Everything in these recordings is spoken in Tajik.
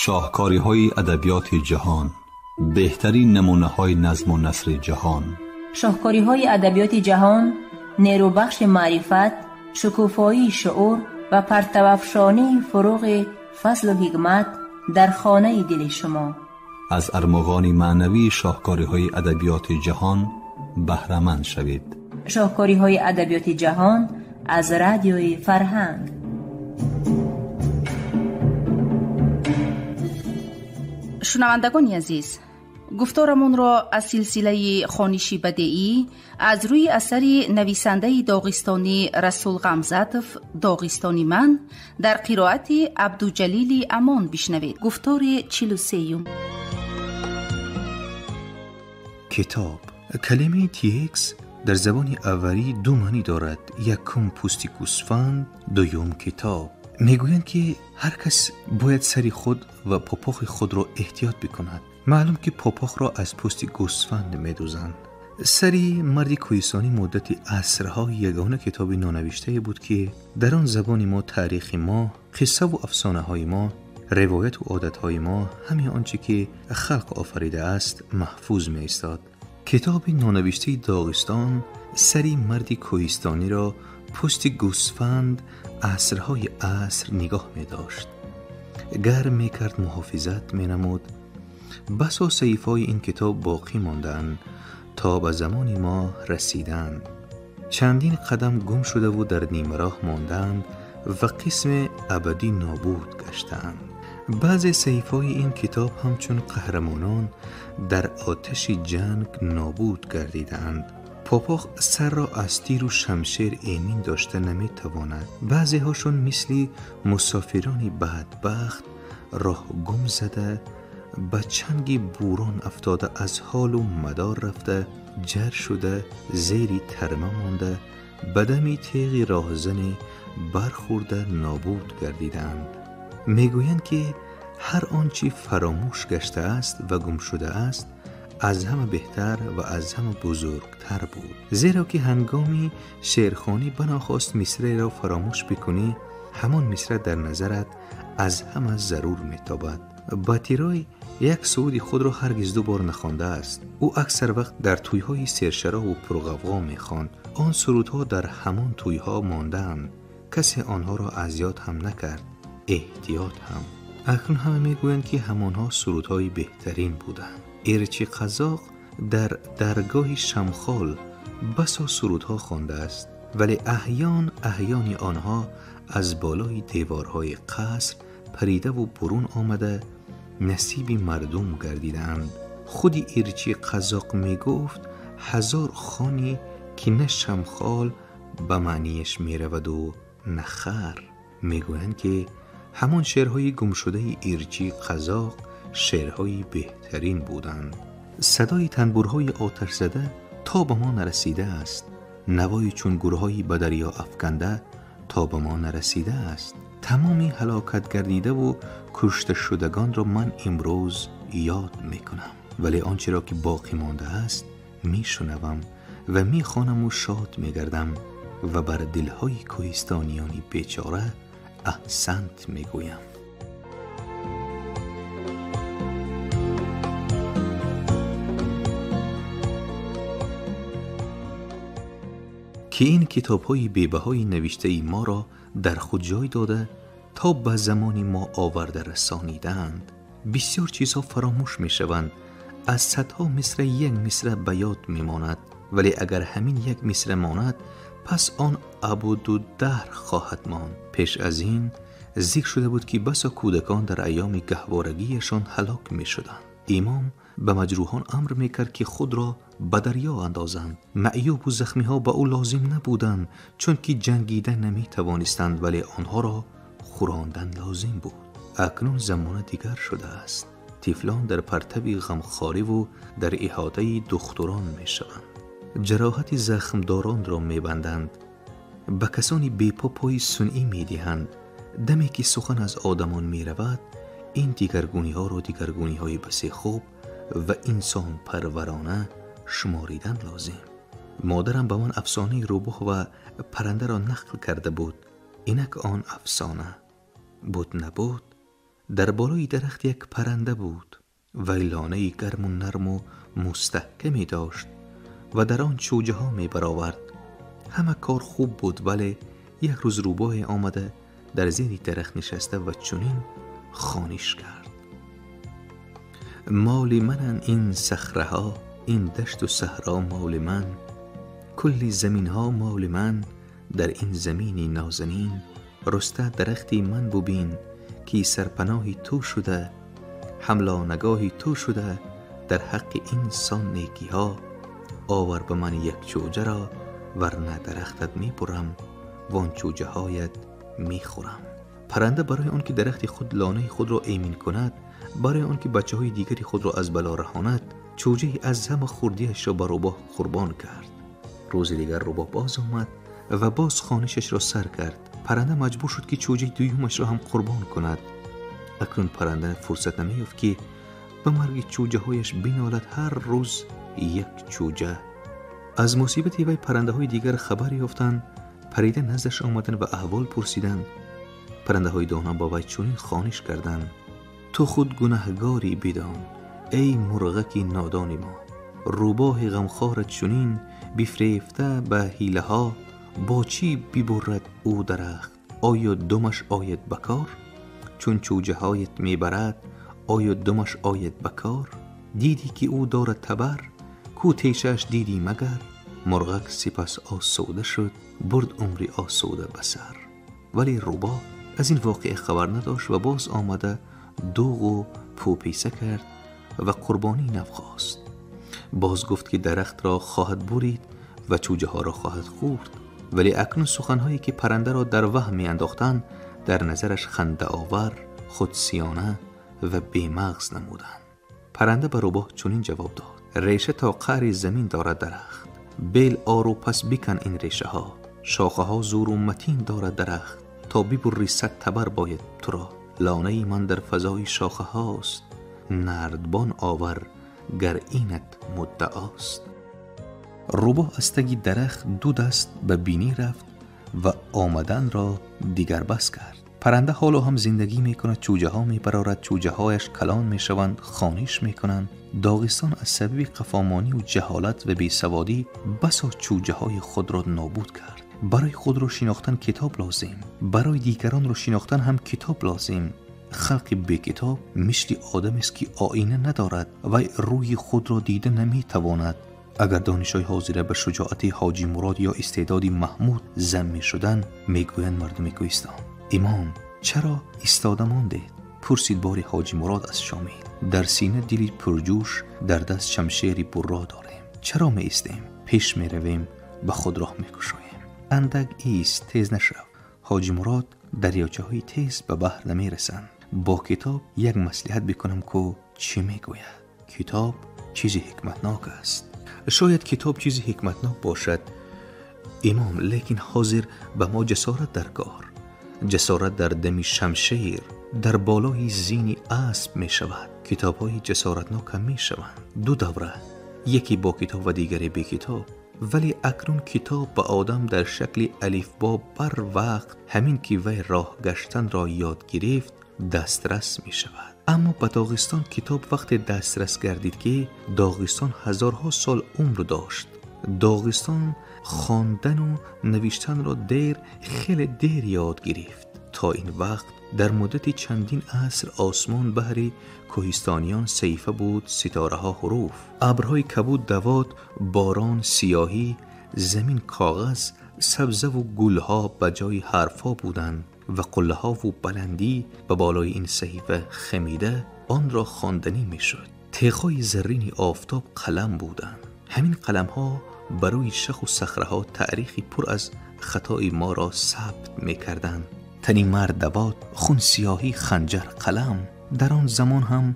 Шоҳкориҳои адабиёти ҷаҳон, беҳтарин намунаҳои назму насри ҷаҳон. Шоҳкориҳои адабиёти ҷаҳон нерӯбахши маърифат, шукуфоии шуур ва партавафшонии фуруғи фазлу ҳикмат дар хонаи дили шумо. Аз армуғони маънавии шоҳкориҳои адабиёти ҷаҳон баҳраманд шавед. Шоҳкориҳои адабиёти ҷаҳон аз радиои Фарҳанг. Шунавандагони азиз, гуфторамонро аз силсилаи хониши бадеӣ аз рӯи асари нависандаи доғистонӣ Расул Ғамзатов «Доғистони ман» дар қироати Абдуҷалили Амон бишнавед. Гуфтори 43-юм. Китоб. Калимаи текс дар забони аварӣ ду маънӣ дорад. Якум пӯсти гӯсфанд, дуюм китоб. Мегӯянд, ки ҳар кас бояд сари худ ва попохи худро эҳтиёт бикунад. Маълум ки попохро аз пӯсти гӯсфанд медӯзанд. Сари марди кӯҳистонӣ муддати асрҳо ягона китоби нонавиштае буд, ки дар он забони мо, таърихи мо, қиссаву афсонаҳои мо, ривояту одатҳои мо, ҳамаи он чӣ ки халқ офаридааст, маҳфуз меистод. Китоби нонавиштаи Доғистон сари марди кӯҳистониро пӯсти гӯсфанд асрҳои аср нигоҳ медошт. Гарм мекард, муҳофизат менамуд. Басо саҳифаҳои ин китоб боқӣ монданд то ба замони мо расиданд. Чандин қадам гум шудаву дар нимароҳ монданд ва қисме абадӣ нобуд гаштаанд. Баъзе саҳифаҳои ин китоб ҳамчун қаҳрамонон дар оташи ҷанг нобуд гардидаанд. Попох сарро аз тиру шамшер эмин дошта наметавонад. Баъзеҳошон мисли мусофирони бадбахт роҳ гум зада, ба чанги бурон афтода, аз ҳолу мадор рафта, ҷар шуда, зери тарма монда, ба дами теғи роҳзане бархӯрда нобуд гардидаанд. Мегӯянд, ки ҳар он чӣ фаромӯш гаштааст ва гум шудааст, аз ҳама беҳтар ва аз ҳама бузургтар буд. Зеро ки ҳангоми шеърхонӣ бинохост мисраеро фаромӯш бикунӣ, ҳамон мисра дар назарат аз ҳама зарур метобад. Батирой як суруди худро ҳаргиз ду бор нахондааст. Ӯ аксар вақт дар тӯйҳои сершаробу пурғавғо мехонд. Он сурудҳо дар ҳамон тӯйҳо мондаанд. Касе онҳоро аз ёд ҳам накард, эҳтиёт ҳам. Акнун ҳама мегӯянд, ки ҳамонҳо сурудҳои беҳтарин буданд. Ирчи қазоқ дар даргоҳи шамхол басо сурудҳо хондааст, вале аҳён аҳёни онҳо аз болои деворҳои қаср паридаву бурун омада насиби мардум гардидаанд. Худи Ирчи қазоқ мегуфт ҳазор хони ки на шамхол ба маъниеш мераваду на хар. Мегӯянд, ки ҳамон шеърҳои гумшудаи Ирчи қазоқ шеърҳои беҳтарин буданд. Садои танбурҳои оташзада то ба мо нарасидааст. Навои чун гурҳои ба дарё афканда то ба мо нарасидааст. Тамоми ҳалокат гардидаву кушташудагонро ман имрӯз ёд мекунам, вале он чиро ки боқӣ мондааст мешунавам ва мехонаму шод мегардам ва бар дилҳои кӯҳистониёни бечора аҳсант мегӯям. Ки ин китобҳои бебаҳои навиштаи моро дар худ ҷой дода то ба замони мо оварда расонидаанд. Бисёр чизҳо фаромӯш мешаванд. Аз садҳо мисра як мисра ба ёд мемонад, вале агар ҳамин як мисра монад, пас он абудуддаҳр хоҳад монд. Пеш аз ин зикр шуда буд, ки басо кӯдакон дар айёми гаҳворагиашон ҳалок мешуданд. Имом ба маҷрӯҳон амр мекард, ки худро ба дарё андозанд. Маъюбу захмиҳо ба ӯ лозим набуданд, чунки ҷангида наметавонистанд, вале онҳоро хӯрондан лозим буд. Акнун замона дигар шудааст. Тифлон дар партави ғамхориву дар иҳотаи духтурон мешаванд. Ҷароҳати захмдоронро мебанданд, ба касони бепо пои сунъӣ медиҳанд. Даме ки сухан аз одамон меравад, ин дигаргуниҳоро дигаргуниҳои басе хуб ва инсонпарварона шуморидан лозим. Модарам ба ман афсонаи рӯбоҳ ва паррандаро нақл карда буд. Инак он афсона буд набуд, Дар болои дарахт як паранда буд. Вай лонаи гарму нарму мустаҳкаме дошт ва дар он чӯҷаҳо мебаровард. Ҳама кор хуб буд, вале як рӯз рӯбоҳе омада дар зери дарахт нишаста ва чунин хониш кард: моли мананд ин сахраҳо, ин дашту саҳро моли ман, кулли заминҳо моли ман, дар ин замини нозанин руста дарахти ман бубин, ки сарпаноҳи ту шуда, ҳамлонагоҳи ту шуда, дар ҳаққи инсон некиҳо. Овар ба ман як чӯҷаро, варна дарахтат мебурам, вон чӯҷаҳоят мехӯрам. Паранда барои он ки дарахти худ лонаи худро эмин кунад, барои он ки бачаҳои дигари худро аз бало раҳонад, чӯҷаи аз ҳама хурдиашро ба рӯбоҳ қурбон кард. Рӯзи дигар рӯбоҳ боз омад ва боз хонишашро сар кард. Паранда маҷбур шуд, ки чӯҷаи дуюмашро ҳам қурбон кунад. Акнун паранда фурсат намеёфт, ки ба марги чӯҷаҳояш бинолад. Ҳар рӯз як чӯҷа. Аз мусибати вай парандаҳои дигар хабар ёфтанд, парида наздаш омаданд ва аҳвол пурсиданд. Парандаҳои дона ба вай чунин хониш карданд: ту худ гунаҳгорӣ бидон, эй мурғаки нодони мо. Рӯбоҳи ғамхорат чунин бифрефта ба ҳилаҳо, бо чӣ бибурад ӯ дарахт? Оё думаш ояд ба кор? Чун чӯҷаҳоят мебарад, оё думаш ояд ба кор? Дидӣ ки ӯ дорад табар, кӯ тешааш дидӣ магар? Мурғак сипас осуда шуд, бурд умри осуда ба сар. Вале рӯбоҳ аз ин воқеа хабар надошт ва боз омада дуғу пӯписа кард ва қурбонӣ нав хост. Боз гуфт, ки дарахтро хоҳад бурид ва чӯҷаҳоро хоҳад хӯрд. Вале акнун суханҳое, ки парандаро дар ваҳм меандохтанд, дар назараш хандаовар, худсиёна ва бемағз намуданд. Паранда ба рӯбоҳ чунин ҷавоб дод: реша то қаъри замин дорад дарахт, бел ору пас бикан ин решаҳо, шохаҳо зуру матин дорад дарахт, то бибурри 100 табар бояд туро. Лонаи ман дар фазои шохаҳост, нардбон овар гар инат муддаост. Рӯбоҳ аз таги дарахт ду даст ба бинӣ рафт ва омаданро дигар бас кард. Паранда ҳоло ҳам зиндагӣ мекунад, чӯҷаҳо мебарорад, чӯҷаҳояш калон мешаванд, хониш мекунанд. Доғистон аз сабаби қафомонию ҷаҳолат ва бесаводӣ басо чӯҷаҳои худро нобуд кард. Барои худро шинохтан китоб лозим, барои дигаронро шинохтан ҳам китоб лозим. Халқи бекитоб мисли одамест, ки оина надорад ва рӯи худро дида наметавонад. Агар донишҳои ҳозира ба шуҷоати Ҳоҷи Мурод ё истеъдоди Маҳмуд зам мешуданд, мегӯянд мардуми кӯҳистон: имом, чаро истода мондед? Пурсид бори Ҳоҷи Мурод аз Шомил. Дар сина дили пурҷӯш, дар даст шамшери бурро дорем. Чаро меистем? Пеш меравем, ба худ роҳ мекушоем. Андак ист, тез нашав. Ҳоҷи Мурод, дарёчаҳои тез ба баҳр намерасанд. Бо китоб як маслиҳат бикунам, ку чӣ мегӯяд? Китоб чизи ҳикматнок аст. Шояд китоб чизи ҳикматнок бошад, имом, лекин ҳозир ба мо ҷасорат дар кор. Ҷасорат дар дами шамшер, дар болои зини асп мешавад. Китобҳои ҷасоратнок ҳам мешаванд. Ду давра, яке бо китоб ва дигаре бекитоб. Вале акнун китоб ба одам дар шакли алифбо бар вақт ҳамин ки вай роҳ гаштанро ёд гирифт, дастрас мешавад. Аммо ба Доғистон китоб вақте дастрас гардид, ки Доғистон ҳазорҳо сол умр дошт. Доғистон хондану навиштанро дер, хеле дер ёд гирифт. То ин вақт дар муддати чандин аср осмон баҳри кӯҳистониён саҳифа буд, ситораҳо ҳуруф, абрҳои кабуд давот, борон сиёҳӣ, замин коғаз, сабзаву гулҳо ба ҷои ҳарфҳо буданд ва қуллаҳову баландӣ ба болои ин саҳифа хамида онро хонданӣ мешуд. Теғҳои заррини офтоб қалам буданд. Ҳамин қаламҳо ба рӯи шаху сахраҳо таърихи пур аз хатои моро сабт мекарданд. Тани мард давот, хун сиёҳӣ, ханҷар қалам. Дар он замон ҳам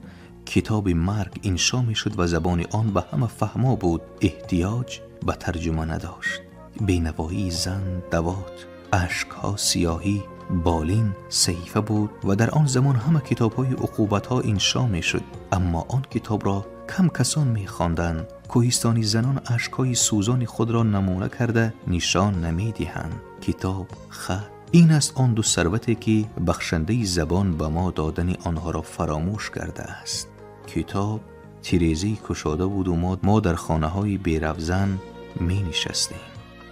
китоби марг иншо мешуд ва забони он ба ҳама фаҳмо буд, эҳтиёҷ ба тарҷума надошт. Бенавоии зан давот, ашкҳо сиёҳӣ, болин саҳифа буд ва дар он замон ҳама китобҳои уқубатҳо иншо мешуд, аммо он китобро кам касон мехонданд. Кӯҳистони занон ашкҳои сӯзони худро намуна карда нишон намедиҳанд. Китоб, хат, Ин аст он ду сарвате ки бахшандаи забон ба мо додани онҳоро фаромӯш кардааст. Китоб тирезаи кушода буд ва мо дар хонаҳои беравзан менишастем.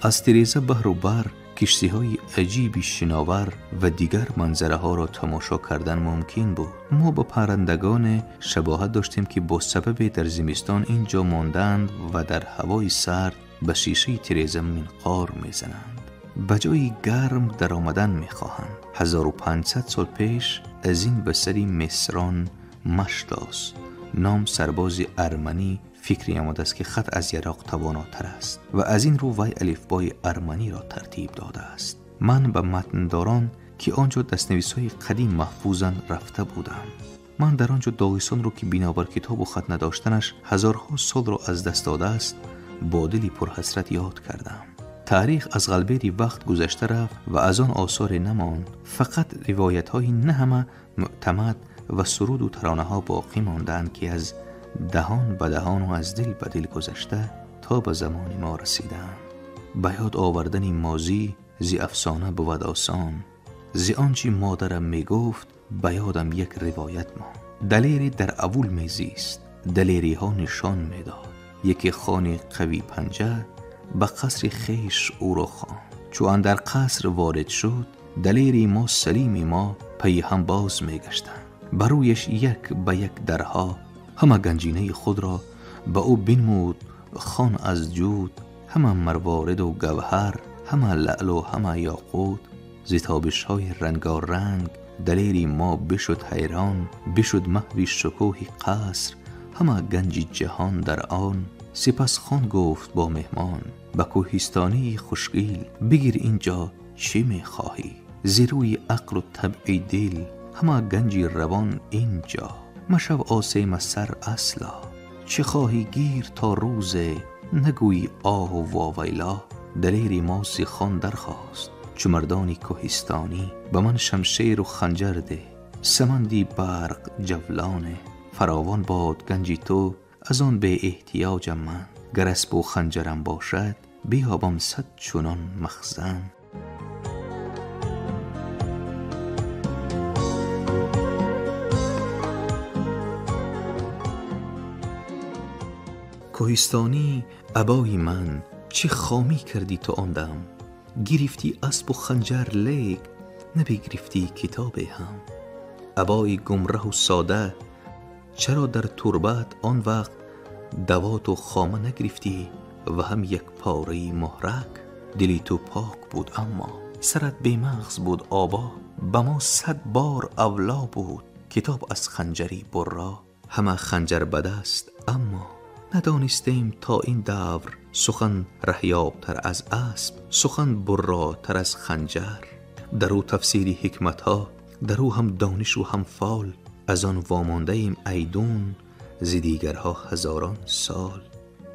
Аз тиреза баҳру бар киштиҳои аҷиби шиновар ва дигар манзараҳоро тамошо кардан мумкин буд. Мо ба паррандагоне шабоҳат доштем ки бо сабабе дар зимистон ин ҷо монданд ва дар ҳавои сард ба шишаи тиреза минқор мезананд. Ба ҷои гарм даромадан мехоҳанд. 1500 сол пеш аз ин ба сари мисрон Маштос ном сарбози арманӣ фикре омадааст ки хат аз яроқ тавонотар аст ва аз ин рӯ вай алифбои арманиро тартиб додааст. Ман ба матндорон ки он ҷо дастнависҳои қадим маҳфузанд рафта будам. Ман дар он ҷо Доғистонро ки бинобар китобу хат надоштанаш ҳазорҳо солро аз даст додааст бо дили пурҳасрат ёд кардам. Таърих аз ғалбери вақт гузашта рафт ва аз он осоре намонд. Фақат ривоятҳои на ҳама муътамад ва суруду таронаҳо боқӣ мондаанд ки аз даҳон ба даҳон ва аз дил ба дил гузашта то ба замони мо расидаанд. Ба ёд овардани мозӣ зи афсона бувад осон. Зи он чи модарам мегуфт ба ёдам як ривоят монд. Далере дар авул мезист, далериҳо нишон медод. Яке хони қавӣ панҷа ба қасри хеш ӯро хонд. Чу андар қаср ворид шуд, далери мо салими мо пайи ҳам боз мегаштанд. Ба рӯяш як ба як дарҳо ҳама ганҷинаи худро ба ӯ бинмуд хон аз ҷуд, ҳама марвориду гавҳар, ҳама лаълу ҳама ёқут. Зи тобишҳои рангоранг далери мо бишуд ҳайрон, бишуд маҳви шукӯҳи қаср, ҳама ганҷи ҷаҳон дар он. Сипас хон гуфт бо меҳмон: ба кӯҳистонии хушгил бигир ин ҷо чӣ мехоҳӣ? Зи рӯи ақлу табъи дил ҳама ганҷи равон ин ҷо. Машав осема сар асла, чӣ хоҳӣ гир то рӯзе, нагӯӣ оҳу вовайла. Далери мо зи хон дархост чу мардони кӯҳистонӣ: ба ман шамшеру ханҷар деҳ, саманди барқ ҷавлоне. Фаровон бод ганҷи ту, аз он беэҳтиёҷам ман. Гар аспу ханҷарам бошад, биёбам сад чунон махзан. Кӯҳистонӣ абои ман, чӣ хомӣ кардӣ ту он дам? Гирифтӣ аспу ханҷар, лек набигирифтӣ китобе ҳам. Абои гумраҳу сода, чаро дар турбат он вақт давоту хома нагирифтӣ ва ҳам як пораи муҳрак? Дили ту пок буд, аммо сарат бемағз буд обо. Ба мо 100 бор авло буд китоб аз ханҷари бурро. Ҳама ханҷар ба даст, аммо надонистем то ин давр сухан раҳёбтар аз асп, сухан бурротар аз ханҷар. Дар ӯ тафсири ҳикматҳо, дар ӯ ҳам донишу ҳам фол. Аз он вомондаем айдун зи дигарҳо ҳазорон сол.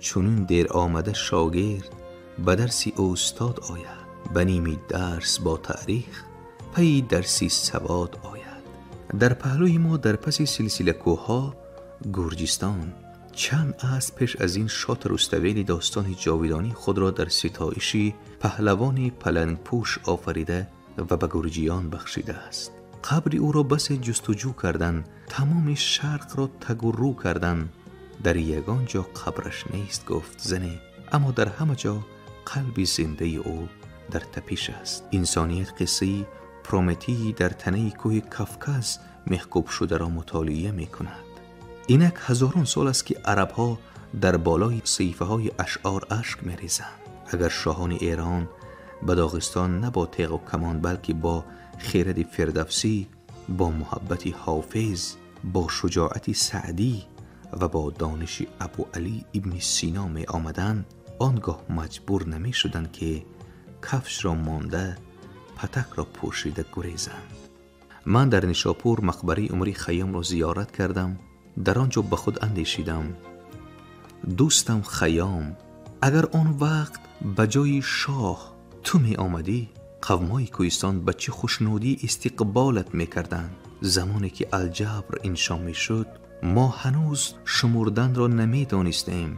Чунин дер омада шогирд ба дарси устод ояд, ба ними дарс бо таърих пайи дарси савод ояд. Дар паҳлӯи мо дар паси силсила кӯҳҳо Гурҷистон. Чанд аср пеш аз ин Шота Руставели достони ҷовидонии худро дар ситоиши паҳлавони палангпӯш офарида ва ба гурҷиён бахшидааст. Қабри ӯро басе ҷустуҷӯ кардан, тамоми шарқро тагу рӯ кардан. Дар ягон ҷо қабраш нест, гуфт зане, аммо дар ҳама ҷо қалби зиндаи ӯ дар тапиш аст. Инсоният қиссаи Прометии дар танаи кӯҳи Кавказ мехкӯб шударо мутолиа мекунад. Инак ҳазорон сол аст ки арабҳо дар болои саҳифаҳои ашъор ашк мерезанд. Агар шоҳони Эрон ба Доғистон на бо теғу камон, балки бо хиради Фирдавсӣ, бо муҳаббати Ҳофиз, бо шуҷоати Саъдӣ ва бо дониши Абуалӣ ибни Сино меомаданд, он гоҳ маҷбур намешуданд ки кафшро монда, патакро пӯшида гурезанд. Ман дар Нишопур мақбараи Умари Хайёмро зиёрат кардам. Дар он ҷо ба худ андешидам: дӯстам Хайём, агар он вақт ба ҷои шоҳ ту меомадӣ, қавмҳои кӯҳистон ба чӣ хушнудӣ истиқболат мекарданд. Замоне ки алҷабр иншо мешуд, мо ҳанӯз шумурданро намедонистем.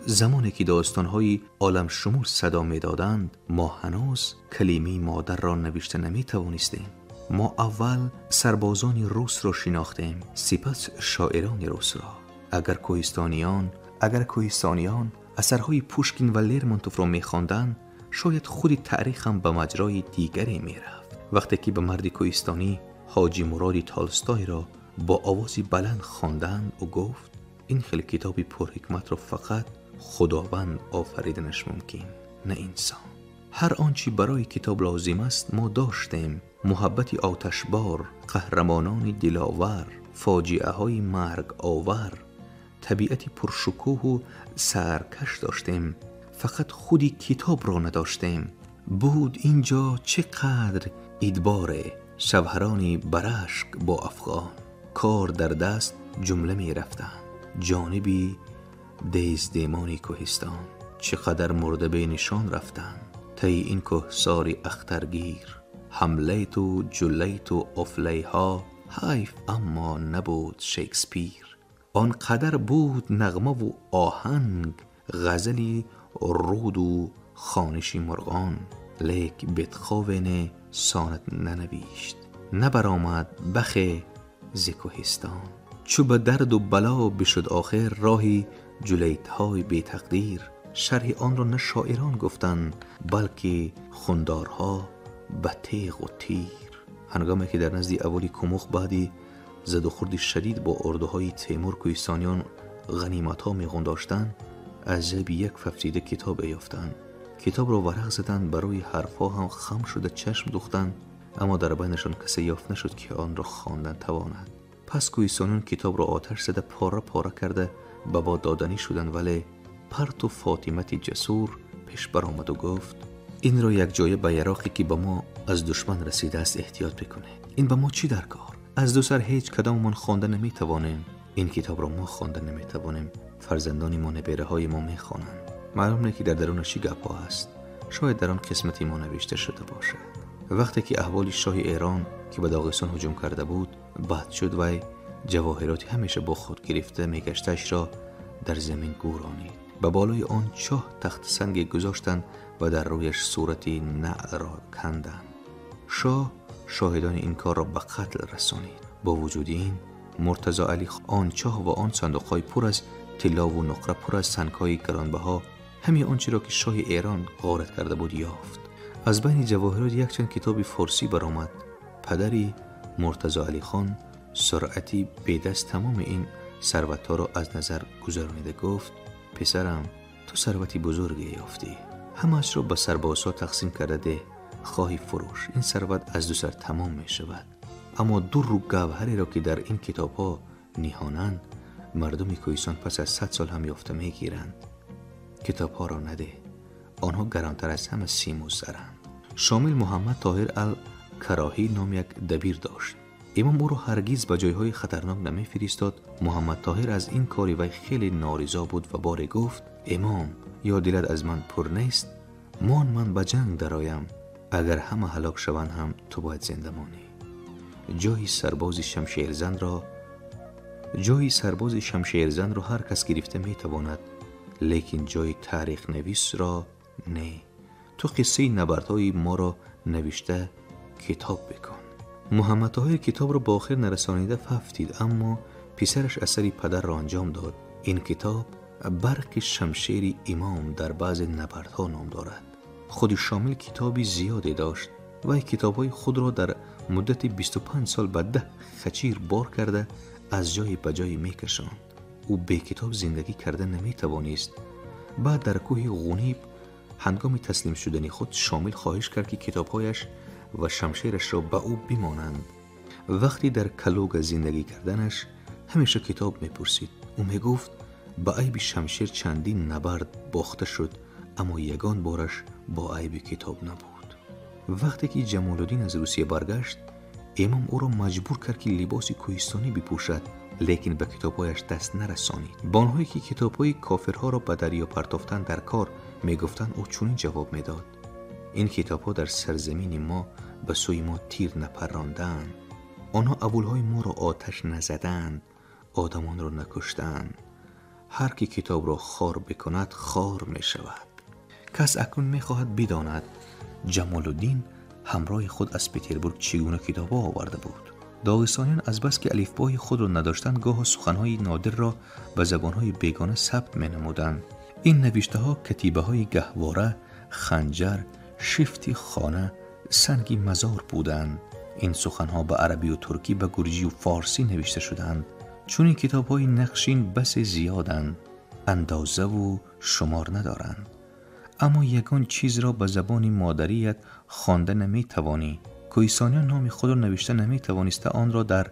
Замоне ки достонҳои оламшумул садо медоданд, мо ҳанӯз калимаи модарро навишта наметавонистем. Мо аввал сарбозони русро шинохтем, сипас шоирони русро. Агар кӯҳистониён асарҳои Пушкин ва Лермонтовро мехонданд, шояд худи таърих ҳам ба маҷрои дигаре мерафт. Вақте ки ба марди кӯҳистонӣ Ҳоҷи Муроди Толстойро бо овози баланд хонданд, ӯ гуфт: ин хел китоби пурҳикматро фақат Худованд офариданаш мумкин, на инсон. Ҳар он чи барои китоб лозим аст мо доштем: муҳаббати оташбор, қаҳрамонони диловар, фоҷиаҳои марговар, табиати пуршукӯҳу саркаш доштем. Фақат худи китобро надоштем. Буд ин ҷо чӣ қадр идборе, шавҳарони барашк бо афғон. Кор дар даст ҷумла мерафтанд ҷониби дездемони кӯҳистон. Чӣ қадар мурда бенишон рафтанд таи ин кӯҳсори ахтаргир. Ҳамлейту ҷулейту офлейҳо, ҳайф аммо набуд Шекспир. Он қадар буд нағмаву оҳанг, ғазали руду хониши мурғон. Лек Бетховене сонат нанавишт, набаромад бахе зи кӯҳистон. Чу ба дарду бало бишуд охир роҳи ҷулейтҳои бетақдир, шарҳи онро на шоирон гуфтанд, балки хундорҳо ба теғу тир. Ҳангоме ки дар назди аввали Кумух баъди задухӯрди шадид бо урдуҳои Темур кӯҳистониён ғаниматҳо меғундоштанд, аз ҷайби як фафтида китобе ёфтанд. Китобро варақ заданд, ба рӯи ҳарфҳо ҳам хам шуда чашм духтанд, аммо дар байнашон касе ёфт нашуд ки онро хондан тавонад. Пас кӯҳистониён китобро оташ зада пора пора карда ба бод доданӣ шуданд, вале Парту Фотимати ҷасур пеш баромаду гуфт: инро якҷоя ба яроқе ки ба мо аз душман расидааст эҳтиёт бикунед. Ин ба мо чӣ дар кор? Аз ду сар ҳеҷ кадоммон хонда наметавонем. Ин китобро мо хонда наметавонем, фарзандони мо, набераҳои мо мехонанд. Маълум не ки дар дарунаш чӣ гапҳо аст, шояд дар он қисмати мо навишта шуда бошад. Вақте ки аҳволи шоҳи Эрон ки ба Доғистон ҳуҷум карда буд бад шуд, вай ҷавоҳироти ҳамеша бо худ гирифта мегаштаашро дар замин гӯронид. Ба болои он чоҳ тахтсанге гузоштанд ва дар рӯяш сурати наълро канданд. Шоҳ шоҳидони ин корро ба қатл расонид. Бо вуҷуди ин Муртазо Алӣ он чоҳ ва он сандуқҳои пур аз тиллову нуқра, пур аз сангҳои гаронбаҳо, ҳамин он чиро ки шоҳи Эрон ғорат карда буд ёфт. Аз байни ҷавоҳирот якчанд китоби форсӣ баромад. Падари Муртазо Алихон суръати бедаст тамоми ин сарватҳоро аз назар гузаронида гуфт: писарам, ту сарвати бузурге ёфтӣ, ҳамаашро ба сарбозҳо тақсим карда деҳ, хоҳӣ фурӯш, ин сарват аз ду сар тамом мешавад. Аммо дурру гавҳареро ки дар ин китобҳо ниҳонанд, мардуми кӯҳистон пас аз 100 сол ҳам ёфта мегиранд. Китобҳоро надеҳ, онҳо гаронтар аз ҳама симу заранд. Шомил Муҳаммад Тоҳир ал-Кароҳӣ ном як дабир дошт. Имом ӯро ҳаргиз ба ҷойҳои хатарнок намефиристод. Муҳаммад Тоҳир аз ин кори вай хеле норизо буд ва боре гуфт: имом, ё дилат аз ман пур нест? Мон ман ба ҷанг дароям, агар ҳама ҳалок шаванд ҳам ту бояд зинда монӣ. Ҷои сарбози шамшерзанро ҳар кас гирифта метавонад, лекин ҷои таърихнависро не. Ту қиссаи набардҳои моро навишта китоб бикун. Муҳаммад Тоҳир китобро ба охир нарасонида фафтид, аммо писараш асари падарро анҷом дод. Ин китоб барқи шамшери имом дар баъзе набардҳо ном дорад. Худи Шомил китоби зиёде дошт. Вай китобҳои худро дар муддати 25 сол ба 10 хачир бор карда аз ҷое ба ҷое мекашонд. Ӯ бе китоб зиндагӣ карда наметавонист. Баъд дар кӯҳи Ғуниб ҳангоми таслим шудани худ Шомил хоҳиш кард ки китобҳояш ва шамшерашро ба ӯ бимонанд. Вақте дар Калуга зиндагӣ карданаш ҳамеша китоб мепурсид. Ӯ мегуфт ба айби шамшер чандин набард бохта шуд, аммо ягон бораш бо айби китоб набуд. Вақте ки Ҷамолуддин аз Русия баргашт, имом ӯро маҷбур кард ки либоси кӯҳистонӣ бипӯшад, лекин ба китобҳояш даст нарасонид. Ба онҳое ки китобҳои кофирҳоро ба дарё партофтан дар кор мегуфтанд, ӯ чунин ҷавоб медод: ин китобҳо дар сарзамини мо ба сӯи мо тир напарондаанд, онҳо авулҳои моро оташ назаданд, одамонро накуштанд. Ҳар ки китобро хор бикунад, хор мешавад. Кас акнун мехоҳад бидонад, Ҷамолуддин ҳамроҳи худ аз Петербург чӣ гуна китобҳо оварда буд. Доғистониён азбаски алифбои худро надоштанд, гоҳо суханҳои нодирро ба забонҳои бегона сабт менамуданд. Ин навиштаҳо катибаҳои гаҳвора, ханҷар, шифти хона, санги мазор буданд. Ин суханҳо ба арабию туркӣ, ба гурҷию форсӣ навишта шуданд. Чунин китобҳои нақшин басе зиёданд, андозаву шумор надоранд. Аммо ягон чизро ба забони модарият хонда наметавонӣ. Кӯҳистониён номи худро навишта наметавониста, онро дар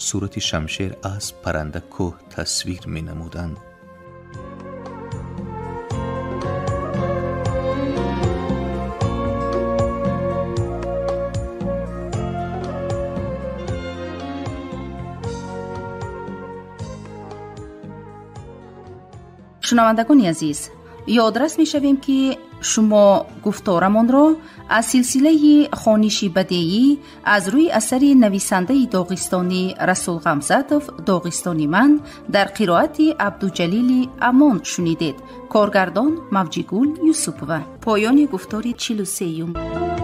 сурати шамшер, асп, парранда, кӯҳ тасвир менамуданд. Шунавандагони азиз, ёдрас мешавем, ки шумо гуфторамонро аз силсилаи хониши бадеӣ аз рӯи асари нависандаи доғистонӣ Расул Ғамзатов «Доғистони ман» дар қироати Абдуҷалили Амон шунидед. Коргардон Мавҷигул Юсупова. Поёни гуфтори 43-юм.